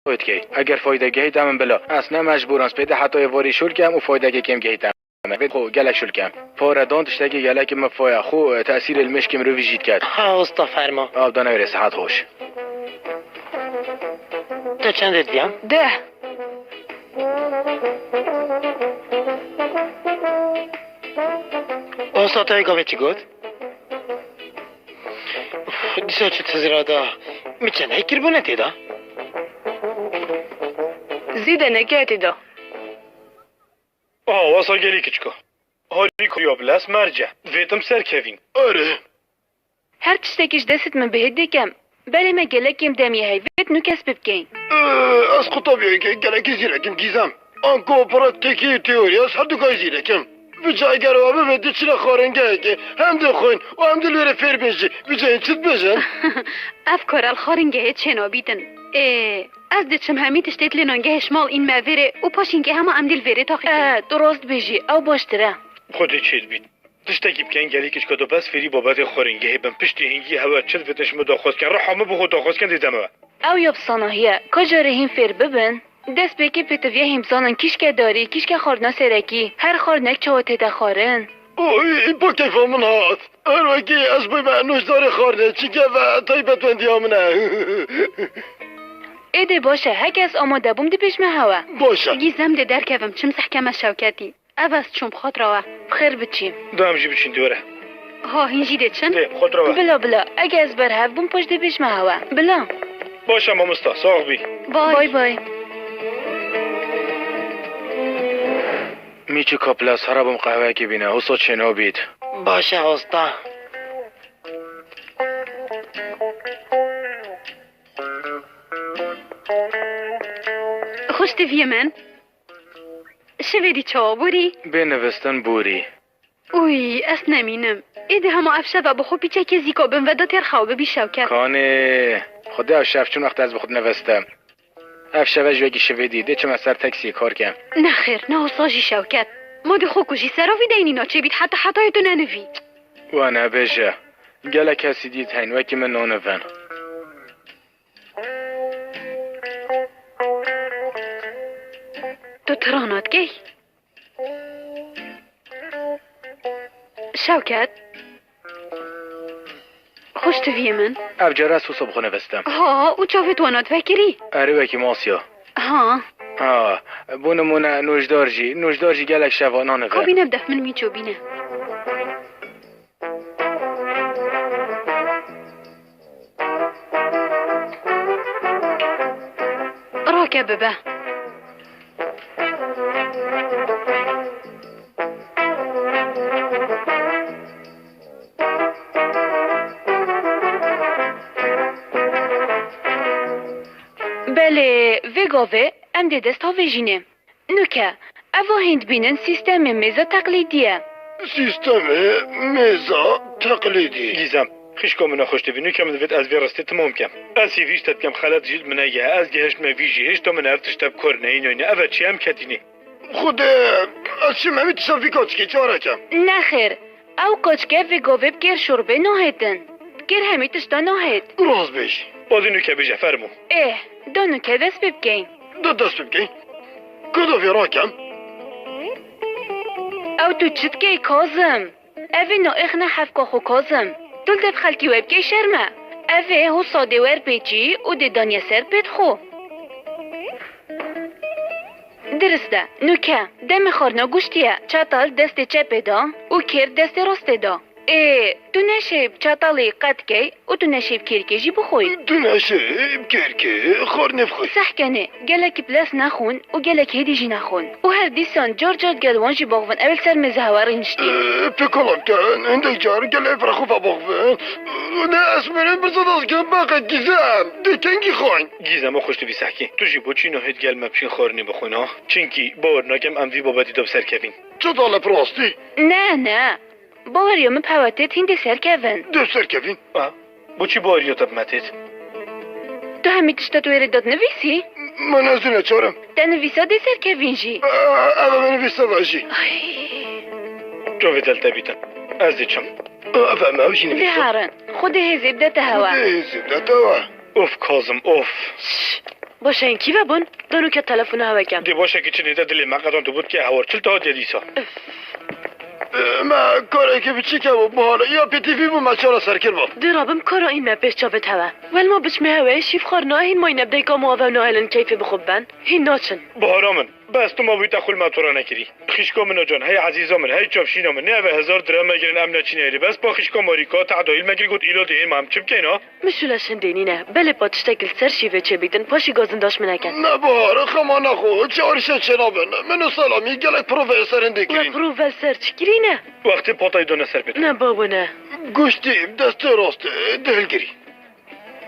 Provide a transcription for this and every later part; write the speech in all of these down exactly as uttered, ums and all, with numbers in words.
xwe dikey. Eger faydegehî de min bila. Ez ne mecbûr im spêdê heta êvarî şûl kem û faydekê kêm gehî te me. Vê xwe gelek şûl kem. Pare dan tiştekî gelek min faya. Xwe tesîrê li mêşkê mirovî jî diket. Ha, usta fermo. Ew da newêrê sihet xweş. Tu çend diyan? Deh. Usta te gavê çi got? Uf, dîsa çi tizira da. Min çend hekir bûne tê da. Zî de neke tê da. Aha, wasa gelî kiçika. Harî koriya bi les merce. Vêtim serkevîn. Erê. Her tiştekî ji destê min bihêt dikim. Belê me gelek kêm demiyê heye, vêt nû kes pê bikeyn. Ee, ez qutabiyeke gelekî zîrek im Gîzem. Anku praktîkî û teorî ez herdûkayî zîrek im. Vêca eger we bibe dê çine xwaringehekê, hem dê xwîn û hem dê li wêrê fêr bin jî. Vêca hîn çi dibêjin? Ev kar el xwaringehê çênabîtin. Ê, ez diçim hemî tiştê lê nangehê ji mal în me vêrê û paşînkê hema em dê li vêrê taqî kin. E, tu rast dibêjî, ew baştir e. Xwedê çêdibît. Tiştekî bikeyn gelî kiçka do bes fêrî babetê xwaringehê bin. Piştî hingî hewe çi divêtin ji min daxwaz kin. Riha min bi xwe daxwaz kin dê deme we. Ew ya bi sanahiye, ka carê hîn fêr bibin. Destpêkê pêtiviyê hîn bizanin kîşke darî, kîşke xwarina serekî, her xwarinek çawa tête xwarin. Oy, pa keyfa min hat. Her wekî ez bûyme nûşdarê xwarinê, çike ve taybetmendiya min e. Êdî baş e, heke ez amade bûm dibêjme hewe. Baş e. Gîzem dê derkevim, çim sehkeme Şewketî. Ev ez çûm, bi xwe re we. Bi xêr biçî. Da em jî biçin dê were. Ha, hîn jî dê çin? Dê, bi xwe re we. Bila, bila. Eke ez berhev bûm, paş dê bêjme hewe. Bila. Baş e mamosta, sax bî. Bay. Bay bay. Mîçûka plas, here bûm qehweyekê bîne, hosa çênabît. Baş e, hosta. Xweştiviyê min. Şivêdî çawa borî? Bê nivistin borî. Uy, ez nemînim. Êdî hema ev şeve bi xwe pîçekê zîka bin veda têr xew bibî Şewket. Kanê, Xwedê ev şev çin wext ez bi xwe dinivistim. Ev şeve ji wekî şivêdî dê çime ser teksiyê kar kem. Nexêr, ne wisa jî Şewket. Ma dê xwe kujî sera vî deynî naçêbît heta hetayê tu nenivî. We nebêje. Gelek kesî dît heyn wekî min nanivin. Tu tira nadikey? Şewket. Xweştiviyê min. Ev cara ez wisa bi xwe nivestim. Ha, û çavê tu wana divekirî? Erê wekî masiya. Ha. Ha, bo nimûne nûjdar jî, nûjdar jî gelek şeva nanivin. Ka bîne bi def min mîço bîne. Rake bibe. Belê, vê gavê em dê dest havêjînê. Nûke, eva hîn dibînin sîstemê mêza teqlîdî ye. Sîstemê mêza teqlîdî. Gîzem, xişka min e xweştivî, nûke min divêt ez vê ristê timam kem. Ez hîvî ji te dikem, xelet jî li min nege, ez gihiştime vî jî, hêşta min ev tişt bi kar neyî nayne, ev e çi em ketînê? Xwedê, ez çim hemî tişta vî kaçikê çare kem. Nexêr, ew kaçike vê gavê bi kêr şorbê nahêtin. Bi kêr hemî tişta nahêt. Rast bêjî. Wadî nûke bêje, fermo. Ê, da nûke dest pê bikeyn. Da dest pê bikeyn. Ka da vê rakem. Ew tu çi dikey Kazim? Ev ê naêxine hefka xwe Kazim. Tu li dev xelkî we bikey şerm e. Ev ê hosa dê wer pêçî û dê daniye ser pêt xwe. Dirist e, nûke, demê xwarina goştî ye, çatal destê çepê de û kêr destê rastê de. Ê, tu neşê bi çatalê qet key û tu neşê bi kêrkê jî bixwî. Tu neşê bi kêrkê xwarinê bixwî. Sehkenê, gelekî bi lez nexwin û gelek hêdî jî nexwin. Û her dîsan car car digel wan jî baxvin, ew li ser mêzê hewe rêniştî. Ê, pêkola bikin, hindek car gelê bi xwe ve baxvin. Ne, ez mirê birza dazgeh beqe Gîzem. Dê kengî xwîn. Gîzem, o xweş tu bî sehkî. Tu jî boçî nahêt gel me biçin xwarinê bixwin, ha? Çinkî bawer nakem em vî babetî de bi ser kevîn. Çi dale bi rastî? Ne, ne. Baweriya min bi hewe têt hîn dê serkevin. Dê serkevin? A, boçî baweriya te bi me têt? Tu hemî tişta tu wêrê de dinivîsî? Min ez ne çarim. Te nivîsa dê serkevin jî. A, ev min nivîsa ve jî. Ay. Çavê del te bîtin. Ez dê çim. A, ev em ew jî Dê nivîsa. Herin. Xwedê hêzê bide te hewe. Xwedê hêzê bide te hewe. Of Kazim, of. Şş. Baş e, hîn kî ve bûn? Dano ke telefona hewe kem. Dê baş e, kiçinê te dilê me qedand û bût ke hewar çil te hatiye dîsa. Ê, me karekî biçîk hebû, Bahar. Ya pê tîvî bû, me çareser kir bû. Dê rabim kara în me pêş çavêt hewe. Wel ma biçme hewe, şîv xwarina hîn mayne bi dayika ma ve û nahêlin keyfê bi xwe biben. Hîn naçin. Bahara min, bes tu ma bûyî te xul me tora nekirî. Xîşka min a can, hey ezîza min, hey çavşîna min, nê eve hezar dirhem me girin em neçîne êrî. Bes pa xîşka Marîka, te edayî li me kir got îlo dê hê ma em çi bikeyn ha? Min şûle şindê nîne. Belê pa tiştek li ser şîvê çêbîtin, paşî gazindaş min eken. Ne Bahar, xema nexwe, çi arîşe çênabin. Min û Selamî gelek proveyê ser hindê We kirîn. Prove li ser çi kirîne? Wextê patayî dane ser pê. Ne babo ne. Goştî, destê rastê, di hilgirî.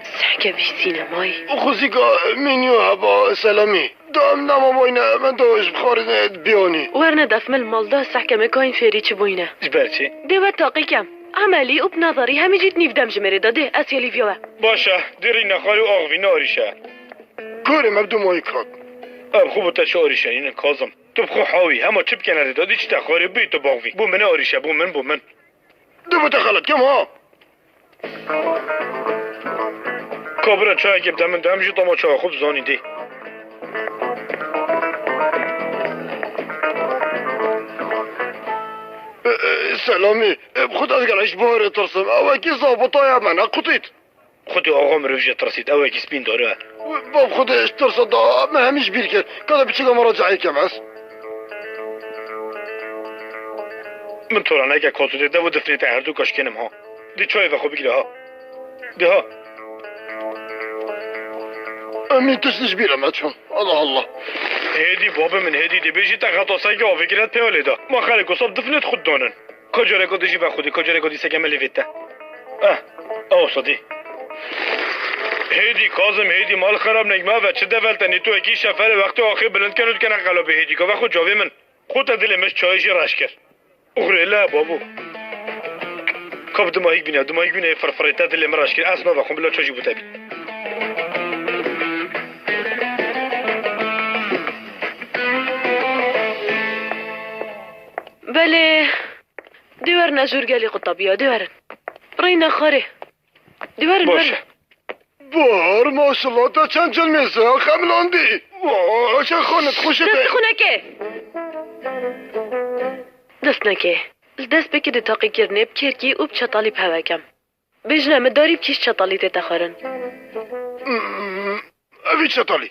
Sehke vî sînemayî. Xwezîka mînyo heba Selamî. Da em nemamayne, me da ji bixarine biyanî. Werne def min mal da sehke me kayên fêrî çi bûyne. Ji ber çi? Dê we taqî kem. Emelî û bi nazarî hemî jî di nîv dem ji mêrê de dê, ez yê lîvya we. Baş e, dê rîne xalî û axivîne arîşe. Kurê me bi dumayî kat. Ev xwe bi te çi arîşe nînin Kazim? Tu bi xwe hawî, hema çi bikene rê da, dî çi te xwarê bûyî tu baxvî. Bû min e arîşe, bû min, bû min. Dê bi te xelet kem ha. Ka bira çayekê bide min, dem jî tama çaya xwe bizanî dê. E, e, Selamî, e, bi xwe de ez gelek ji Baharê tirsim. Ew wekî zabitaya me nequtît. Xwedê axa mirov jê tirsît, ew wekî spîndar e. Bab Xwedê ji tirsa da me hemî ji bîr kir. Ka de piçika me re cayê kem ez. Min tora neke Kazo dê dev û difnê te herdû kaşkênim ha. Dê çayê vexwe bigire ha. Dê ha. Em ê tişt ji bîr me çûn. Allah Allah. Hêdî babê min hêdî dê bêjî te xeta seke avê giret pê lê da. Ma xelek wisa bi difnê xwe danin. Ka careka dî jî vexwe dê, ka careka dî seke me lê vête. Eh, ew sadî. Hêdî Kazim, hêdî mal xerab nek me ve çi devel te nê tu wekî şeferê wextê axê bilind ken û dikene qelabê hêdî ka vexwe cavê min. Xwe te dilê min ji çayê jî reş kir. Uxrê le babo. Ka bi dimahîk bîne, dimahîk bîne firfirê te dilê min reş kir. Ez me vexwim bila çay jî bû te bî. Belê. Dê werin ez jûr gelî qutabiya, dê werin. Reyne xarê. Dê werin, Baş werin. E. Bahar, maşallah, te çend çend mêze xemilandî. Vay, çend xanet xweşe te. Dest xwe neke. Dest neke. Li dest pêkê di taqîkirinê bi kêrkî û bi çetalî bi hewe kem. Bêjine min darî bi kîş çetalî tête xwarin. Hmm, evî çetalî.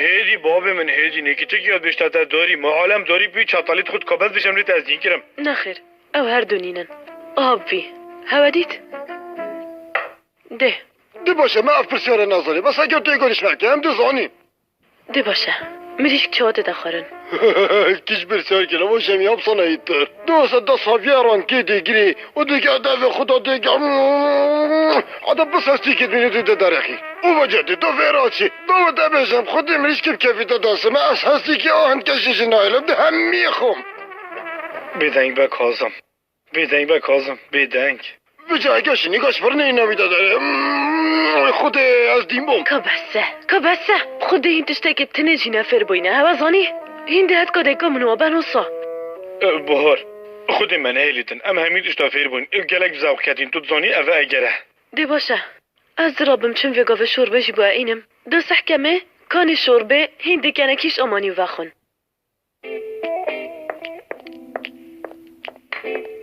Hêdî babê min, hêdî nêkî çi kiyat bêşte te darî, ma alem darî bi wî çetalî dixwit ka bes bêjim lê te ez dîn kirim. Nexêr, ew her du nînin. Aha bi vî. Hewe dît? Dê. Dê baş e, me ev pirsyarê nezanî. Bes eger tu ê gorîş veke, em dê zanîn. Dê baş e. Mirîşk çawa tête xwarin? Kîş pirsiyar kir, ew şemî hep sana îtir. Dê wisa dest xwe vîya rankê dê girê û dê ke devê xwe da dê ke. Heta bis hestî kir bînê dê de derexî. Û vece dê da vêra çi? Da we te bêjim, xwedê mirîşkê bi kefî te dase me, ez hestîkê a hin kesî jî nayêlim, di hemî xwim. Bêdeng be Kazim. Bêdeng be Kazim, bêdeng. Bi cayeke şinî gaş birnê navî de dere. Hmm, Xwedê ez dîn bûm. Ka bes e, ka bes e. Xwedê hîn tiştekê bi tinê jî ne fêr bûyne. Hewe zanî? Hîn di hetka deka min wa ben wisa. E, Bahar, Xwedê me nehêlîtin. Em hemî tişta fêr bûyn. E, gelek bi zewq ketîn. Tu dizanî eve eger e. Dê baş e. Ez dirabim çim vê gavê şorbê jî bieyînim. Da sehkemê, kanê şorbê, hîn dê kenekî ji amanî vexwin.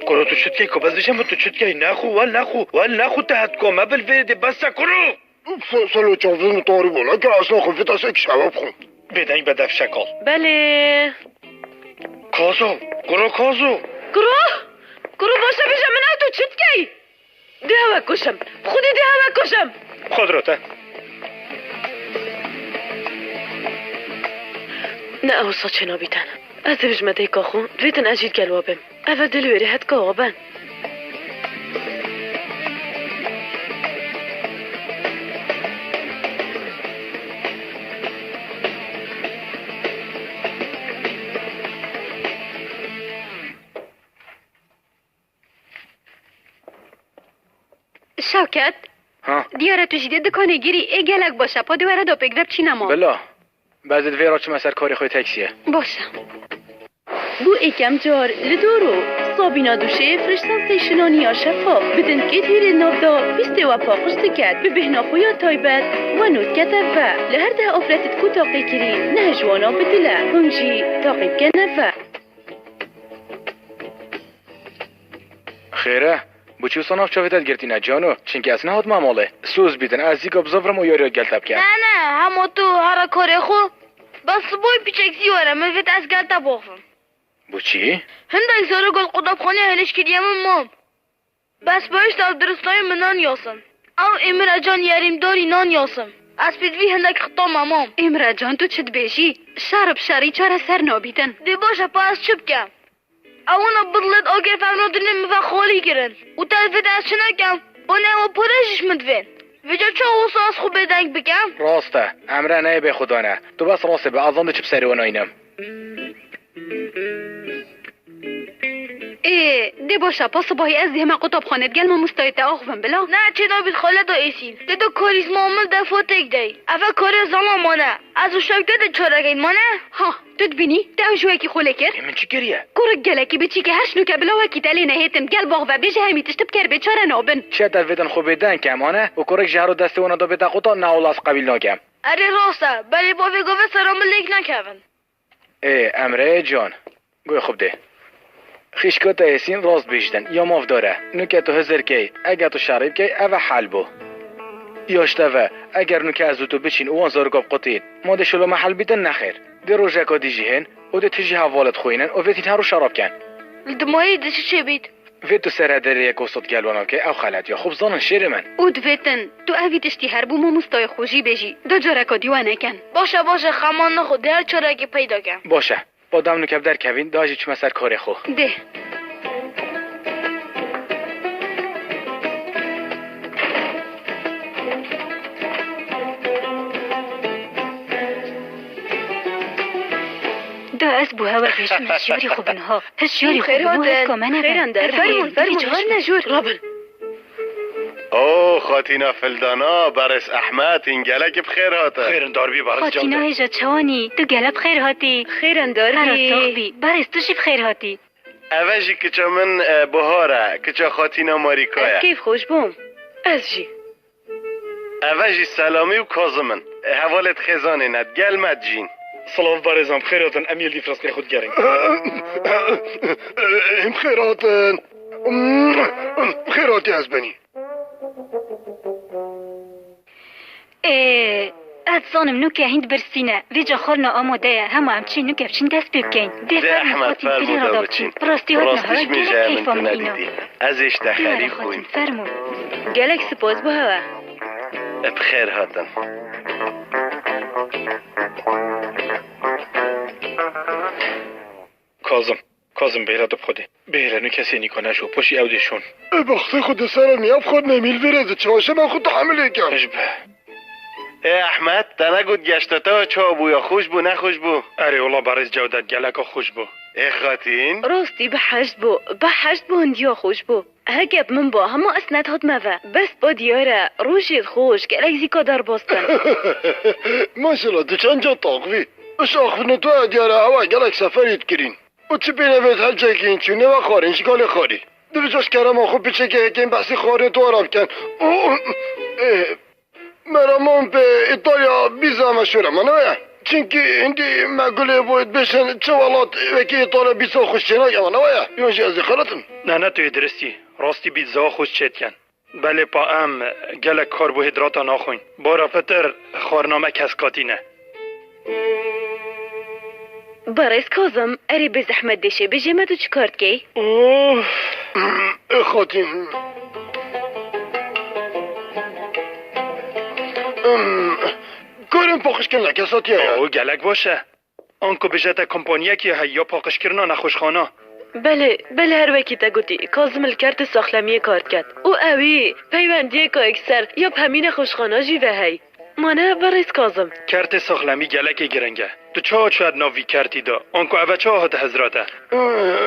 Kuro tu çi dikey ku bes dijim tu çi dikey? Nexwe, wel nexwe, wel nexwe te hetko me bil vê dê bes e kuro. Se-, selo çavdin tarî bû, neke esna xwe vîta se kişewe bixwin. Bêdeng be dev şekal. Belê. Kazo, kuro Kazo. Kuro? Kuro baş e bêje min ew tu çi dikey? Dê hewe kuşim. Xwedî dê hewe kuşim. Xwe diro te. Ne ew saçê nabîten. Ez ê bijime dayika xwe. Divêtin ez jî digel we bêm. Ev e dilwêrê hetka wa ben. Şewket. Ha? Diyar e tu jî dê dikanê girî, ê gelek baş e, pa dê were da pêk ve biçîne mal. Bila. Bes divê ra çime ser karê xwe taksiyê. Baş e. Bo êkem car li doro. Sabîna dûşê Fresh Sensational ya şefaf bi dengkê dîrê navda pîstê we paqij diket, bi bêhna xwe ya taybet we nû dikete ve. Li her deh afretê ku taqê kirî, neh ji wana bi dil e, hûn jî taqî bikene ve. Xêr e? Bo çi wisa nav çavê te digirtîne cano? Çimkî ez nehatime malê. Soz bidin, ez zîka bizavirim û yariya gel te bikim. Ne, ne, hema tu here karê xwe. Bes siboy piçek zî were, min vêt ez gel te baxivim. Bo çi? Hindek zarok li qutabxanê hêlêş kiriye min mam. Bes behişt ew diristayê min nan yasin. Ew Îmrecan yerîmdarî nan yasin. Ez pêdivî hindek xitame mam. Îmrecan, tu çi dibêjî? Şer bi şerî çareser nabîtin. Dê baş e, pa ez çi bikim? Ewana bidilêt agir fevno dinê min ve xalî kirin. Û te divêt ez çi nekem? Bonê ewa pare jî ji min divên. Vêca çawa wisa ez xwe bêdeng bikem? Rast e. Emre neyê bêxudan e. Tu bes rastê be, ez zan dê çi bi serê wan aynim. Ê, dê baş e, pa sibahî ez dê hema qutabxanê digel mamostayê te axivim bila? Ne, çê nabît xaleta Êsîn. Tê tu karîzma min defa têk dey. Eve karê zana mane. Ez û Şewket ê çarekeyn mane. Ha, tu dibînî, te ew ji wekî xwe lê kir? Ê, min çi kiriye? Kurik gelekî biçîk e, her şinûke bila wekî te lê nehêtin, gel bax ve bêje hemî tişt bi ker bê çare nabin. Çi te vêtin xwe bê deng kem, ane? Û kurik ji hero destê wana da bête quta, na wela ez qebîl nakem. Erê rast e, belê bavê gavê sera min lêk nekevin. Ê, Emreyê can, guhê xwe bidê. Xîşka te Yasîn rast bêjtin, ya mafdar e. Nuke tu hizir key, eger tu şerî bikey, ev e hel bû. Ya ji te ve, eger nuke ez û tu biçîn û wan zaroka biqutîn, ma dê şola me hel bîtin, nexêr. Dê rojeka dî jî hên û dê tu jî hevalê dixwînin û vêtîn her roj şera bikin. Li dimayî dê çi çêbît? Vê tu serhederê yek û sed gel wana bikey, ew xelet ya. Xwe bizanin şêrê min. Û divêtin, tu evî tiştî her bo mamostayê xwe jî bêjî. Da careka dî we nekin. Baş e, baş e, xeman nexwe, dê her çarekê peyda kem. Baş e. Ba dem nuke bi derkevîn, da jî çime ser karê xwe. Dê. Da ez bo hewe bêjim hişyarî xwe bin ha. Hişyarî xwe bin ha, hevka me nebe. Xêr hatin. Fermûn, fermûn, fermûn, harin e jûr. Rabin. O, xatîna Fildana, berêz Ehmed, hîn gelekî bi xêr hatin. Xêrindar bî, berêz Cewdet. Xatîna hêja çawanî, tu gele bi xêr hatî. Xêrindar bî. Hera sax bî, berêz tu jî bi xêr hatî. Eve jî kiça min, e, Bihar e, kiça xatîna Marîka ye. Ez keyfxweş bûm. Ez jî. Eve jî Selamî û Kazim in. E, hevalêt xêzanê ne, digel me dijîn. Silav berêzan, bi xêr hatin, em yê li dî firastinê xwe digerin. Em bi xêr hatin. Bi xêr hatî ez benî. Ê, ez zanim nuke hîn dibirsîne. Vêca xwarina amade ye. Hema em çî nuke biçin dest pê bikeyn. Dê fermo Ehmed, xatî, fermo, filê da rada biçin. Bi rastî hatina hewe gelek keyfa min îna. Ez ê ji te xerîb bûyim. Fermo. Gelek spas bo hewe. Bi xêr hatin. Kazim. Kazim, bêhre tu bi xwe dê. Bêhre, nu kesê nîka neşo, poşî ew dê şûn. Ê, baxtê xwe di ser e, niya bi xwe nemîl vêrê di çaşe me xwe tehemilê kem. Ji be. Ê Ehmed, te negot geşta te çawa bû ya, xweş bû, nexweş bû? Erê wela berêz Cewdet, geleka xweş bû. Ê Xatîn? Rastî behişt bû, behişt bû, hindiya xweş bû. Heke bi min ba, hema isnet hatime ve. Bes ba diyar e, rojê xweş, gelek zîka derbas bin. Maşallah, tu çend ca taxivî. Iş axivîna tu e diyar e, hewa gelek seferî dikirîn. Û çi pê nevêt helçekîn çû nêve xwarîn ji galê xwarî. Divê ji kerema xwe piçekê hekên behsî xwarê tu ara bikin. Û, ê, meraman pê Îtalya bîza meşhûr e, ma ne weye? Çinkî hindî me gulê bo dibêjin çi welat wekî Îtalya bîza xweş çênake, ma ne weye? Yon jî ez ê xelet im? Ne, ne, tu yê diristî. Rastî bîza xweş çêdikin. Belê pa em gelek karbohîdrata naxwin. Bara pitir xwarina me keskatî ne. Berêz Kazim, erê bê zehmet dê şê bêjê me tu çi kar dikey? Of. Ê Xatîn. Em, karên paqijkirina kesatiyê ye. O, gelek baş e. Anku bêje te kompaniyekî heye ya paqijkirina nexweşxana? Belê, belê her wekî te gotî, Kazim li kertê saxlemiyê kar diket. Û ewî peywendiyeka yekser ya bi hemî nexweşxana jî ve hey. Ma ne berêz Kazim? Kertê saxlemî gelekê giring e. Tu çawa çûye di nav vî kertî de? Anku eve çawa hate hizra te? Ee,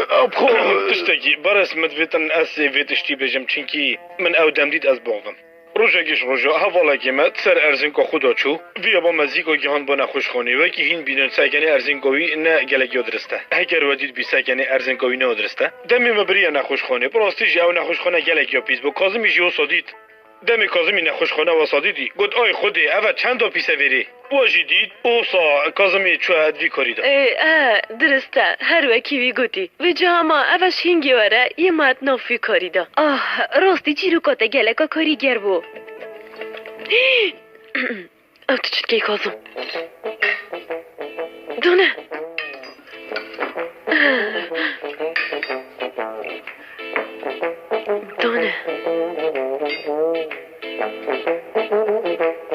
abxwe. Tiştekî, berêz min divêtin ez ê vê tiştî bêjim, çinkî min ew dem dît ez baxivim. Rojekê ji roja hevalekê me di ser erzinka xwe de çû. Viya ba me zîka gihan bo nexweşxanê. Wekî hîn bînin sekenê erzinka wî ne gelek ya dirist e. Heger we dît bî sekenê erzinka wî ne ya dirist e. Demê me biriye nexweşxanê. Bi rastî jî ew nexweşxane gelek ya pîs bû. Kazimî jî wisa dît. Demê Kazimî nexweşxane wisa dîtî, got, "Ay Xwedê, ev e çenda pîs e vêrê." Wa jî dît, wisa Kazimî çû di vî karî de. Ê, e, dirist e, her wekî wî gotî. Vêca hema ev e ji hingê were, yê me di nav vî karî de. Ah, rastî çîroka te geleka karîger bû. Ew tu çi dikey, Kazim? Dane. Dane.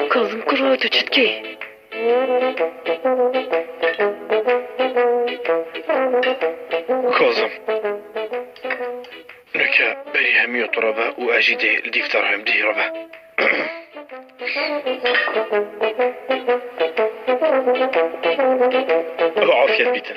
Kazim kuro, tu çi dikey? Kazim. Nuke berî hemiya tu re be û ez jî dê li dîf te re bim, dî re be. Bi afiyet bîtin.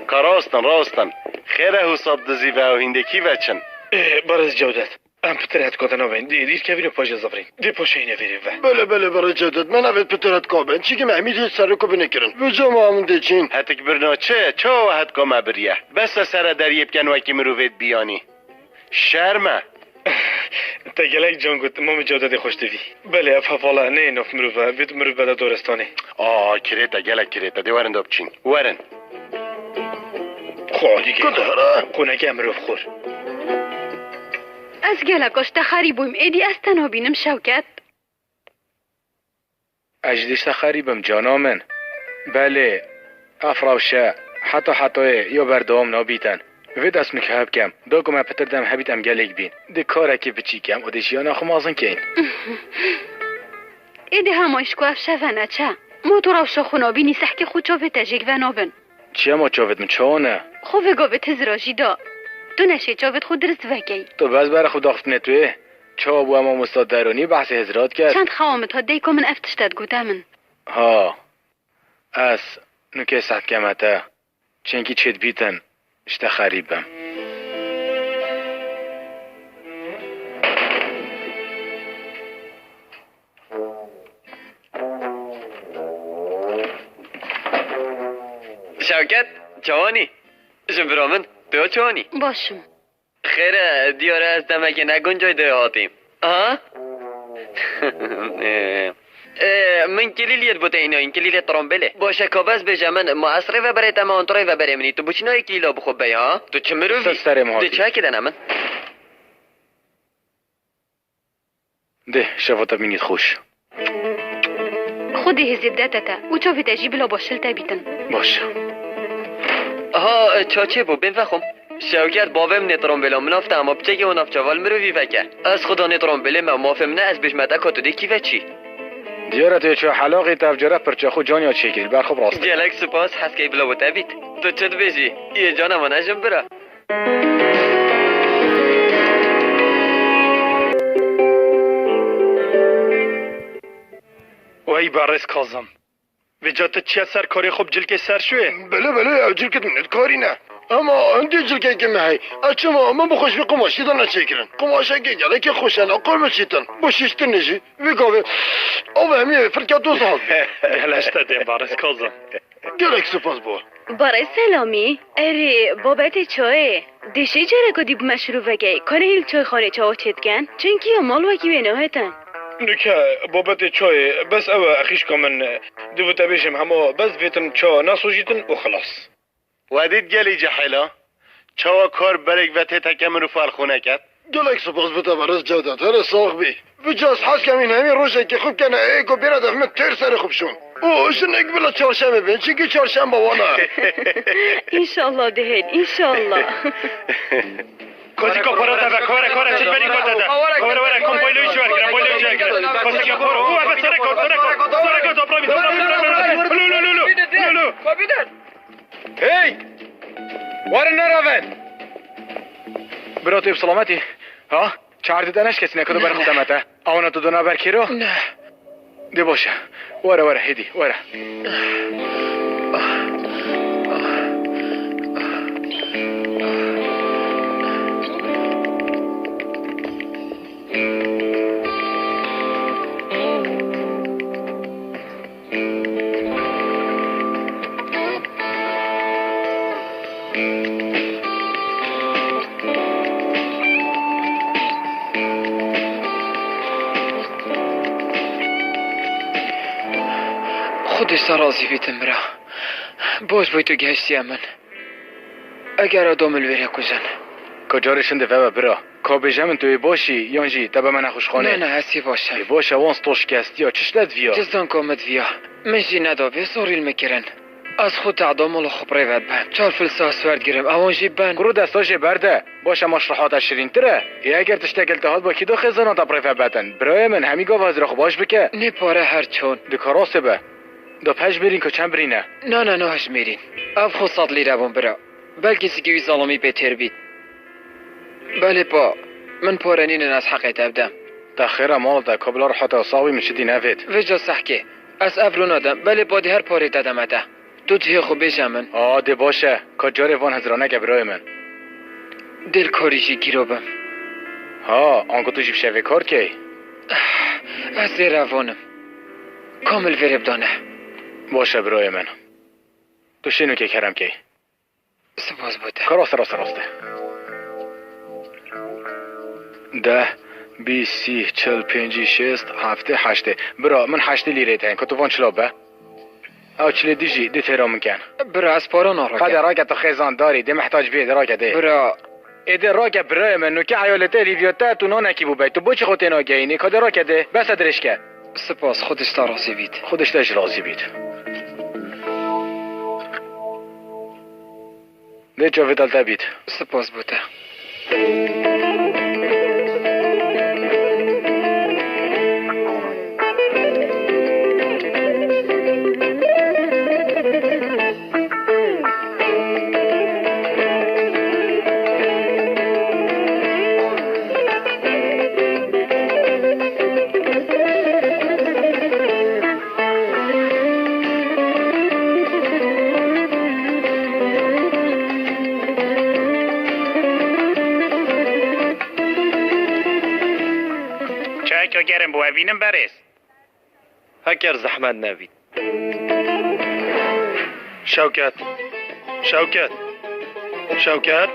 Ka rast in, rast in. Xêr e, hûsa dizî ve ew hîndekî veçin. Ê, berêz Cewdet. Em pitir hetka de nabên. Dê dîr kevin û paşê zivirîn. Dê paşê yîne vêrê ve. Belê, belê, berê Cewdet. Me navêt pitir hetka bên. Çîkî me hemî dê serok û binê kirin. Vêca ma em dê çîn. Hetik birno çi? Çawa hetka me biriye? Bes e sere deriyê biken wekî mirovêt biyanî. Şerm e. Te gelek can got, Mamê Cewdetê xweş divî. Belê, ev hevala neyê nav mirov e, vêt mirov bede daristanê. Aa, kirêt e, gelek kirêt e. Dê werin da biçîn. Werin. Xwe alî Ku dihera? Xwe neke mirov xor. Ez geleka ji te xerîb bûyim, êdî ez te nabînim Şewket. Ez jî dê ji te xerîb im cana min. Belê, ev rewşe heta hetayê ya berdewam nabîtin. Vê dest min ki hev kem, da ku me pitir dem hebît em gelek bîn. Dê karekî biçî kem û dê jiyana xwe mezin keyn. Êdî hema ji ku ev şeve neçe. Ma tu rewşa xwe nabînî sehkê xwe çavê te jêk venabin. Çi ye ma çavêt min çawa ne? Xwe vê gavê hizira jî da. Tu neşê çavêt xwe dirist vekey. Tu bes berê xwe daxiftinê tu yê. Çawa bû em mamosta deronî behsê hizira diket? Çend xewa min hat dayika min ev tişte digote min. Ha. Ez nûkê sehkeme te. Çenkî çêdibîtin, ji te xerîb bim. Şewket, çawanî? Ji bira min, tu ya çawanî? Baş im. Xêr e, diyar e ez demekê ne guncay de hatîm. Ha? Ê, ê, min kilîliyê bo te înayîn, kilîlê trombêlê. Baş e, ka bes bêje min, ma ez rê veberê te me an tu rê veberê min î, tu boçî nayê kilîla bi xwe bey ha? Tu çi mirov î? Ser serê min hatî. Dê çayekê de ne min. Dê, şeva te bimînît xweş. Xwedê hêzê bidete te û çavê te jî bila baş li te bîtin. Baş e. Ha, çaçê bû, bên vexwim. Şewket, bavê min ê trombêla min afte, hema piçekê wan navçava li mirovî veke. Ez xudanê trombêlê me, mafê min e, ez bêjme te ka tu dê kî veçî. Diyar e tu yê çû helaqî, te ev care pirça xwe caniya çêkirî, li ber xwe bi rastî. Gelek spas, heskey bila bo te bît. Tu çi dibêjî? Yê cana min e jin bira. Wey berêz Kazim. Vêca tu çiye ser karê xwe bi cilkê ser şûyê? Belê, belê, ew cilkê min ne dikarîne. Ema hindî cilkekê me heye. Ez çima min bi xwe ji vî qumaşî de neçêkirin. Qumaşekê gelekê xweş e, ne qurbiçîtin. Bo şiştinê jî. Vî gavê. Ew hemî firke doz hat. Geleş te dê berêz Kazim. Gelek spas bo. Barê Selamî, erê, babetê çayê. Dişê careka dî bi meşrûvekê, kanê hîl çayxanê çawa çêdiken? Çenkî ya mal wekî wê nahêtin. Nûke, babetê çayê, bes ew e, exîşka min, divû te bêjim hema, bes vêtin ça nesojîtin û xilas. We dît gelî cehêla? Çawa kar berek ve tê teke min û fel xwe neket? Gelek spas bi te berêz Cewdet, here sax bî. Vêca ez hez kem hîn hemî rojekê xwe bikene ê ku bêre def min têr serê xwe bişon. Û jinek bila çarşemê bên, çinkî çarşemba wan e. Înşallah dihên, înşallah. Kotîka para te ve, kore, kore, çi berî kote de. Kore, were, kom boylo çi verkire, boylo çi verkire. Kotîka para, u, ebe sere kot, sere kot, sere kot, dobra bî, dobra bî, dobra bî. Lu, lu, lu, lu, lu, lu. Hey! Warin neraven! Bira, tu yê bi selametî? Ha? Çar dî te neşkesîne, ku tu ber xwe demete. Awana tu dona ber kêro? Ne. Dê baş e. Were, were, hêdî, were. Xwedê te razî bîtin bira. Baş bûy tu gihiştiye min. Eger ew do min li wêrê kujin. Ka carê şin diveve bira. Ka bêje min tu yê baş î, yan jî te be me nexweşxanê? Ne, ne, ez ê baş im. Ê baş e, wan sto şikestiya, çi şlet viya? Cizdan ka min diviya. Min jî neda vê, zorî li min kirin. Ez xwe tehda mala xwe bi rê ve dibim. Çar fil sas werdigirim, ewan jî ben. Kuro desta jê berde. Baş e, maşrihata şirîntir e. Ê eger tiştek li te hat ba kî da xêzana te bi rê ve bedin? Birayê min, hemî gava hizra xwe baş bike. Nê pare her çon. Dika rastê be. Da pej mêrîn ka çend birîne? Na, na, nahişmêrîn. Ev xwe sed lîre bûn bira. Belkî zikî wî zalimî pê têr bît. Belê pa, min pare nînin ez heqê te bidem. Te xêr e mal te, ka bila rihate û sax bî min çi dî nevêt. Vêca sehkê. Ez ev rûna dem, belê pa dê her parê te deme te. Tu cihê xwe bêje min. A, dê baş e. Ka carê van hizra neke birayê min. Dê li karî jî gîro bim. Ha, anku tu jî bi şevê kar dikey? Ez zêrevan im. Ka min li vêrê bidane. Baş e birayê min. Tu şênokê kerem key. Spas bo te. Ka raste, raste, raste. Deh, bîst, sî, çil, pêncî, şêst, heftê, heştê. Bira, min heştê lîrê te hene, ka tu van çila be. Ew çilê dî jî, dê têra min ken. Bira, ez para narokim. Hadi rake tu xêzan darî, dê mehtac bê, dê rake dê. Bira. Ê dê rake birayê min, nûke eyalê te hêvîya te, tu nanekî bû bey. Tu boçî xwe têna gehînî, ka dê rake dê. Bes e dirêj ke. Spas, Xwedê ji te razî bît. Xwedê ji te jî razî bît. Dê çavê te li te bît. Spas bo te. Çayeke germ bû, ez bînim berêz. Heker zehmet nebît. Şewket. Şewket. Şewket.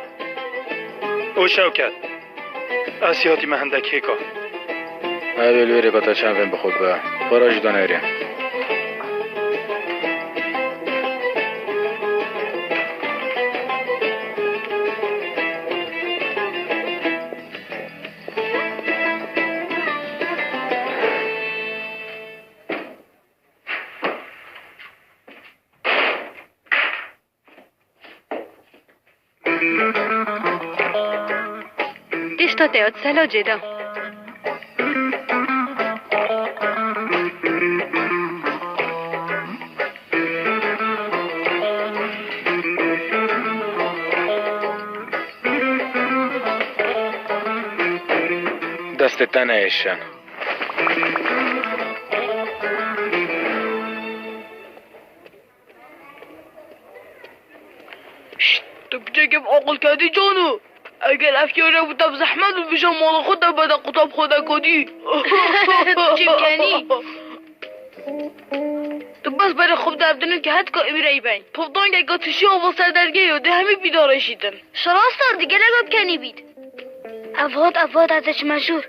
Û Şewket. Ez hatîme hindek hêka. Ew ê li wê rêka te çend vên bi xwe bibe. Para jî daneyre. Tişta te hat selacê de. Destê te nehêşin. Şşt, tu piçekê bi aqil kedî cano. Eger ev kare bi te bi zehmet bibêje mala xwe te bede qutab xwe de kodî. Çi bikenî? Tu bes berê xwe bide ev dinû ke hetka îmreyî beyn. Povdangeke tişî ava ser dergehê yo dê hemî bîdar eşîtin. Şirastar di gelek bikenî bît. Ev hat, ev hat, ez ê çime jûr.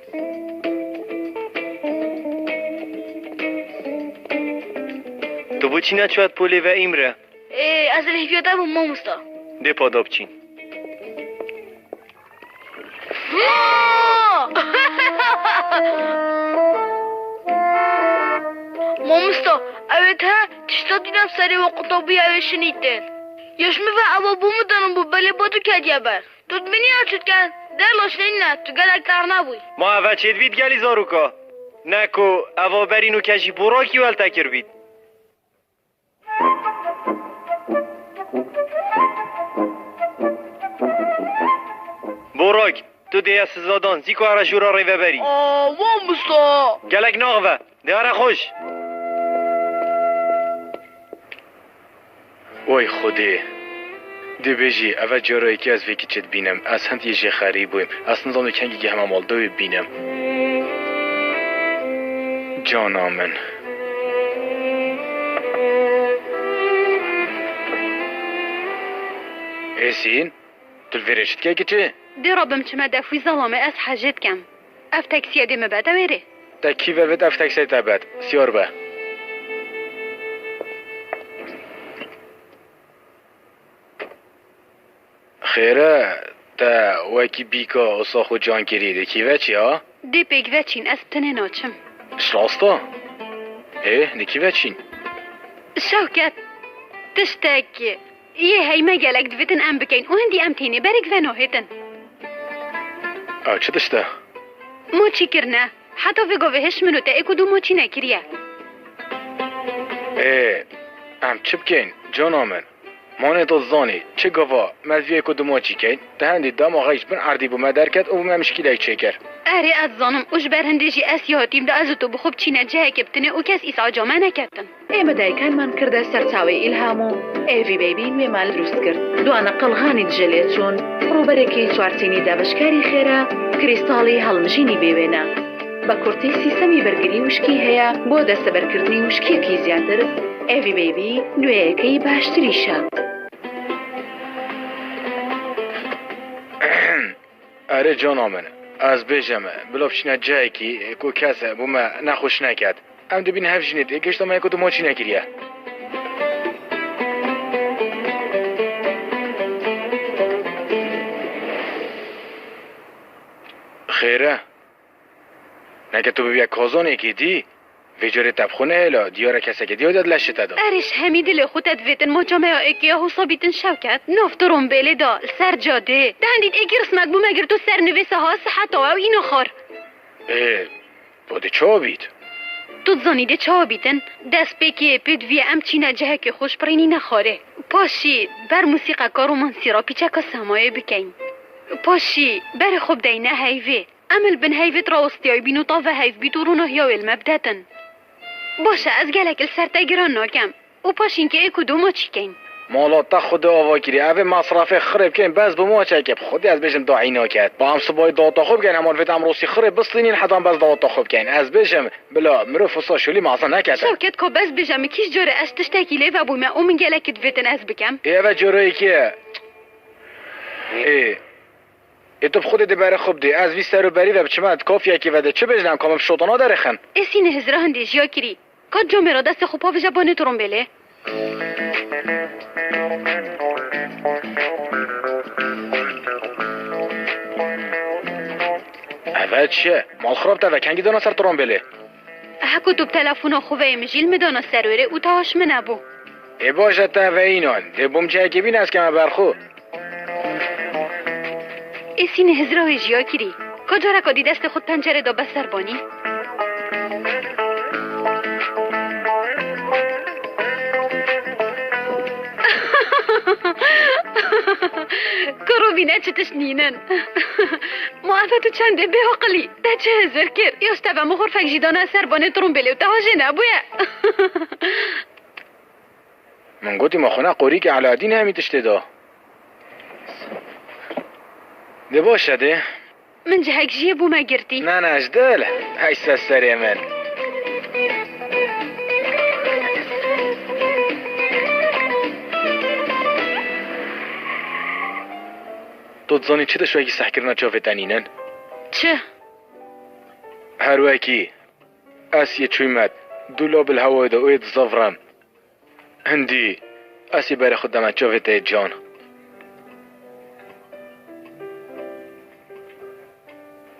Tu boçî neçûyat polê ve îmre? Ê, ez li hêviya te bûm mamosta. Dê pa da biçîn. Mamosta, ew ê te tişta dîna bi serê we qutabûye, ew ê şinîtin. Ya ji min ve ewa bo min derin bû, belê bo tu ketiye ber. Tu dibînî ew çi dikin? Der laşnenîne, tu gelek terne bûyî. Ma eve çêdibît gelî zaroka? Ne ku eva berî nûke jî borakî weltekir bît. Borak, tu dê ye sizadan, zî ku here jûra rêveberî. Aa, mamosta! Gelek naxive, dê here xweş. Way Xwedê! Dê bêjî, ev e cara yekê ez vê kiçê dibînim. Ez hind yê jê xerî bûyim. Ez nizanim kengî gehime mal da wê bibînim. Cana min. Êsîn, tu li vê rê çi dikey kiçê? Dê rabim çime def wî zelamê, ez hecê dikem. Ev teksiyê dê min bede wêrê. Te kî ve vêt ev teksiyê te bet? Siyar be. Xêr e, te wekî bîka wisa xwe can kirî, dê kî veçî ha? Dê pêk veçîn, ez bi tenê naçim. Ji rast e? Ê, dê kî veçîn? Şewket, tiştek yê heyme gelek divêtin em bikeyn û hindî em tênê berek venahêtin. Ew çi tişt e? Maçî kirine. Heta vê gavê hişt min û te êk û du maçî nekiriye. Ê, em çi bikeyn, cana min? Manê to zanî, çi gava me vê êk û du maçî keyn, di hindî dema xwe ji bin erdî bo me derket û bo me mişkîlek çêkir. Erê, ez zanim û ji ber hindê jî ez yê hatîm de ez û tu bi xwe biçîne cihekê bi tinê û kes îsal ca me neketin. ئێمە دایکانمان کردە سەرچاوەی ئیلهام و ئێڤی بەیبی نوێمان دروست کرد. دوانە قەڵغانی دژە لێچوون، ڕووبەرێکی چوارچینی دابەشکاری خێرا، کریستاڵی هەڵمژینی بێوێنە. بە کورتی سیستەمی بەرگری وشکی هەیە بۆ دەستەبەرکردنی وشکیەکی زیاتر، ئێڤی بەیبی نوێیەکەی باشتریشە. Erê cana min, ez bêjim, bila biçîne cihekî ku kes bo me nexweş neket. Em dibînin hev jî nê tê, gêşta me yek û du maçî nekiriye. Xêr e? Neke tu bibiye kazanekî dî, vê carê te bi xwe nehêla, diyar e kesekê diyar de di leşê te de. Erê, ji hemî dilê xwe te divêtin maça me ya êkê ya hosa bîtin Şewket. Nav tirombêlê da, li ser cadê. Di hendî êkî rismek bû me girt û ser nivê seha siheta ew îna xar. Ê, bo dê çawa bît? Tu dizanî dê çawa bîtin? Destpêkê pêdivî ye em çîne cihekê xwe ji pirî nîne xarê. Paşî ber mûsîqeka romansî re pîçeka semayê bikeyn. Paşî berê xwe bideyne heyvê. Em li bin heyvê rawestiyayî bîn û tave heyv bît û ronahiya wê li me bidetin. Baş e, ez gelek li ser te giran nakem. Û paşînkê êk û du maçî keyn. Mala te xwedê ava kirî. Ev ê mesrefê xirê bikeyn bes bi maçekê. Bi xwedê ez bêjim dayî naket. Ba em sibayî daweta xwe bikeyn, hema li vê de em rostî xirê bistînîn heta em bes daweta xwe bikeyn. Ez bêjim, bila mirov wisa şolî mezin nekete. Şewket, ka bes bêje, min kîj carê ez tiştekî lê vebûme û min gelekî divêtin ez bikem. Ê, ev e careyekê. Ê. Ê tu bi xwedê dê berê xwe bidê. Ez vî ser û berî ve biçime di kafiyekê ve dê çi bêjin, em ka min bi şotana derêxin? Ê sînê hizra hindê jiya kirî. Ka camêra destê xwe pavije banê trombêlê. Eve çi ye? Mal xirab te ve kengî dana ser trombêlê. Heko tu bi telefona xwe ve yê min jî li min dana ser wêrê û tewa ji min nebû. Ê baş e te ve înan. Dê bom cihekê bîn ez keme ber xwe. Ê sînê hizra wê jiya kirî. Ka careka dî destê xwe di pencerê da be serbanî. Kuro bîne çi tişt nînin. Ma eve tu çendê bêaqilî. Te çi hizir kir? Ya ji te ve min xurfek jî dana serbanê trombêlê û te ha jê nebûye. Min gotî ma xwe ne qorîkê Eladîn hemî tiştê da. Dê baş e dê. Min cihek jiyê bû me girtî. Ne, ne, ji dil. Hey ser serê min. Tu dizanî çi tişt wekî sehkirina çavê te nînin? Çi? Her wekî. Ez yê çûyme dûla bil hewayê de û yê dizevirim. Hindî, ez ê berê xwe deme çavê te yê can.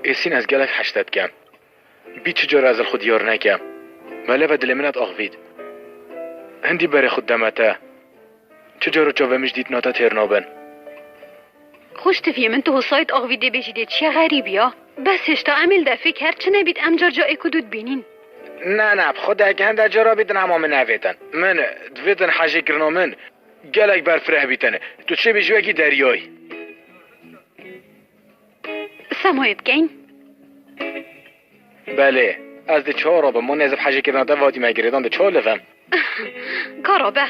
Êsîn ez gelek heşte dikem. Bî çi cara ez li xwe diyar nekem. Belê ve dilê min et axivît. Hindî berê xwe deme te. Çi cara çavê min ji dîtina te têr nabin. Xweştiviyê min, tu hosayî diaxivî dê bêjî dê çi ye xerîbî ya? Bes hêşta em ê li defê her çi nebît em car ca êk û du dibînîn. Na, na, bi xwe dek hende cara bîtin hema min nevêtin. Min divêtin hejêkirina min gelek berfireh bîtin. Tu çêbî ji wekî deryayî. Semayê bikeyn. Belê, ez dê çawa rabim, ma nêz bi hejêkirina te ve hatîme girêdan, dê çawa livim? Kara be.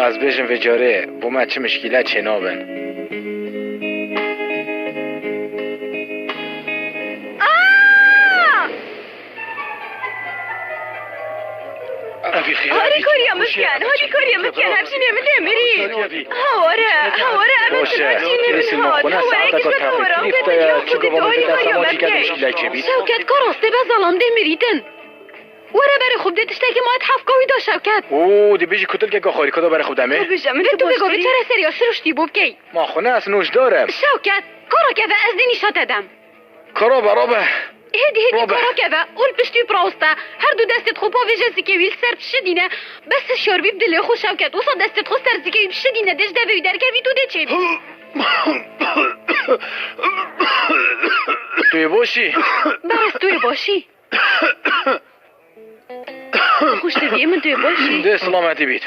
Ez bêjim vê carê bo me çi mişkîle çênabin. Harî kariya min bikin, harî kariya min bikin, hevjînê min dê mirî. Haware, haware, em Baş e, hevjînê min hat, haware, saeta ka kişt haware, teqrîb te ya, çi gava min vê desta ma çî kerdî mişkîlek çêbî. Şewket, ka rastê be zalam dê mirîtin. Were berê xwe bidê tiştekî ma et hefka wî da Şewket. Oo, dibêjî kutilkeka xarî, ka da berê xwe demê. Lê tu bêgavê çareserî ya siruştî bo bikey. Ma xwe ne, ez nojdar im. Şewket, ka rakeve ez dê nîşa te dem. Ka rabe, rabe. Hêdî, hêdî, ka rakeve û li piştî wî pirawiste. Her du destê xwe pavêje zikê wî li ser bişidîne. Bes hişyar bî bi dilê xwe Şewket. Wisa destê xwe ser zikê wî bişidîne, dê ji devê wî derkevî tu dê çêbî. Tu yê baş î? Berê tu yê baş î? Xweş dibî, min tu yê baş î? Dê silametî bît.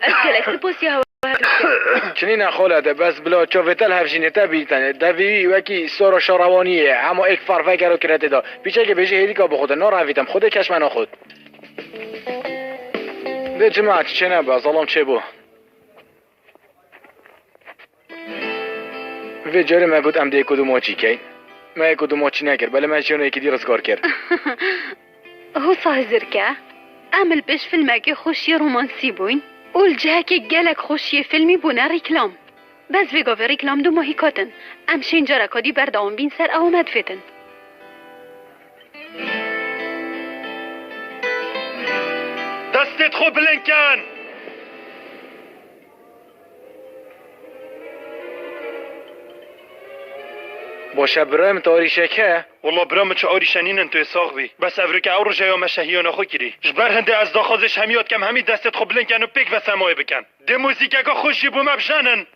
Ez gelek sipasî hewa her dikim. Çinî ne xole de, bes bila çavê te li hevjînê te bî tenê. Devî wekî sora şarewaniyê, hema êk ferve gero kire tê de. Pîçekê bêjî hêdîka bi xwe de, narevîtim, xwedê keşme naxwet. Dê çima çi çênebe, zalam çêbû. Vê carê me got em dê yek û du maçî keyn. Me yek û du maçî nekir, belê me jiyanê yekî dî rizgar kir. Hosa hizir ke, em li pêş filmekê xweşiyê romansî bûyn û li cihekê gelek xweşiyê filmî bûne rîklam. Bes vê gavê rîklam du mahî katin. Em şên careka dî berdewam bîn ser ewa me difêtin. Destê xwe bilind kin! Baş e birayê min, tu arîşek heye? Wela bira min, çi arîşe nînin, tu yê sax bî. Bes evrike ew roje ya me şehiyana xwe kirî. Ji ber hindê ez daxwazê ji hemî ya dikem, hemî destê xwe bilind kin û pêk ve semayê bikin. Dê muzîkeke xweş jî bo me bijenin.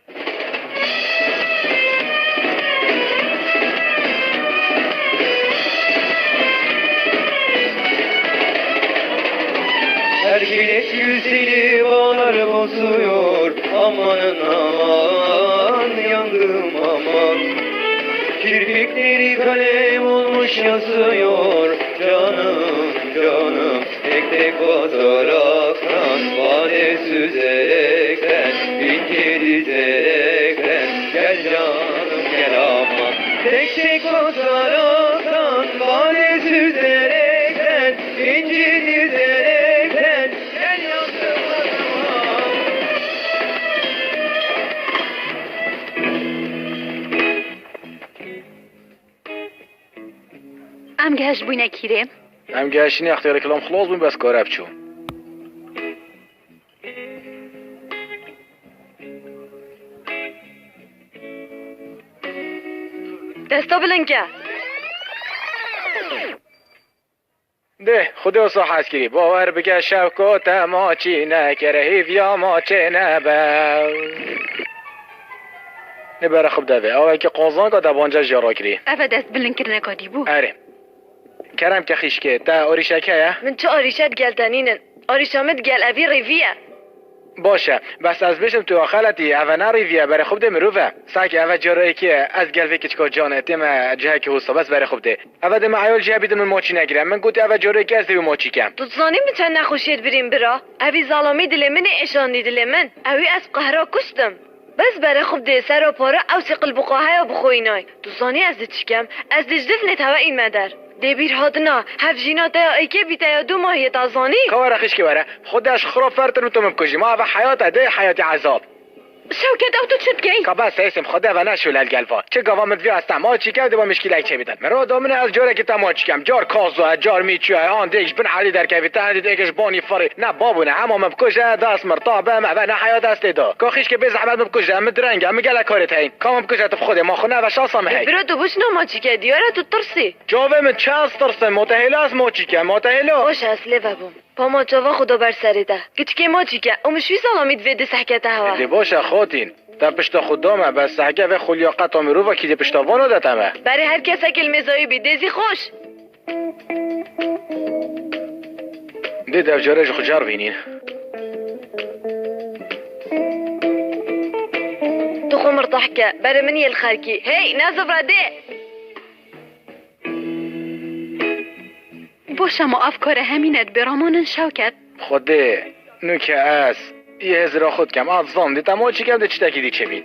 Her güneş yüzüyle bahar bozuyor. Amanın aman, yandım aman. Kirpikleri kalem olmuş yazıyor. Canım, canım. Tek tek bakaraktan, bade süzerekten, ince dizerekten, gel canım gel aman. Tek tek bakaraktan, bade süzerekten, ince dizerekten, gel yandım aman. Em gehişt bûyne kîrê? Em gehiştîne extiyarê kilam xilas bûn, bes kare biçû. Desta bilind ke. Dê, Xwedê wisa hez kirî. Bawer bike Şevko te maçî nekir, hêviya maçê nebe. Nê bere xwe bide vê. Awekî qazanka te banca jê rakirî. Eve dest bilind kirineka dî bû. Erê. Kerem ke xîşkê, te arîşek heye? Min çi arîşe digel te nînin. Arîşa min digel evî rêvî ye. Baş e. Bes ez bêjim tu ya xeletî, eve ne rêvî ye, berê xwe bidê mirov e. Sanki eve careyekê ye, ez gel vê kiçika canê, tême cihekî hosa, bes berê xwe bidê. Eve dê me eyal jî hebî din min maçî negire. Min gotî eve careyekê ez dê wî maçî kem. Tu dizanî min çend nexweşiyê dibirîm bira? Evî zalamî dilê min ê, êşandî dilê min. Ewî ez bi qehra kuştim. Bes berê xwe bidê, sera pare ew sê qilbûqa heya bixweyînay. Tu zanî ez dê çi kem? Ez dê ji difnê tewe îme der. Dê bîr hatina, hevjîna te ya êkê bîte ya du mahiyê, ta zanî? Ka were xişkê were. Xwedê ez ji xira fertir bim tu min bikujî. Ma eve heyat e, dê heyatê ezab. Şewket, ew tu çi dikey? Ka bes e Êsêm, Xwedê eve neşûle li gel va. Çi gava min divê ez te maçî kem, dê ba mişkîlek çêbîtin. Min ra da min e ez carekî te maçî kem. Car Kazo ye, car Mîçû ye, an dêk ji bin elî derkevî, te hindî dêk ji banî firî. Ne babûne, hema min bikuje, dest min rita be, me ve ne heyat ez tê da. Ka xîşkê bê zehmet min bikuje, min direng e, min gelek karê te heyîn. Ka min bikuje tu bi Xwedê, ma xwe neve şansa min hey. Bira tu boşuna maçî ke, diyar e tu tirsî. Çavê min çi ez tirsim, ma te hêla ez maçî kem, ma te hêla. Baş e, ez lê vebûm. Pama çava xwe da ber serê te. Kiçikê maçî ke, û min ji wî zalamî divê di sehke te hewa. Dê baş e xatîn. Te pişta xwe da me, bes sehke vê xulya qeta mirova kî dê pişta vana de te me. Berê her kesekê li mêzayî bî, dê zî xweş. Dê devcare ji xwe car vînîn. Tu xwe mirtah ke, berê min yê li xerkî. Hey, ne zivra dê! Boşa ma ev kare hemîne dibê ramanin Şewket. Xwedê, nûke ez. Yê hêzira xwe dikem, a zandî, te ma çi kem de çitekî dî çêbî.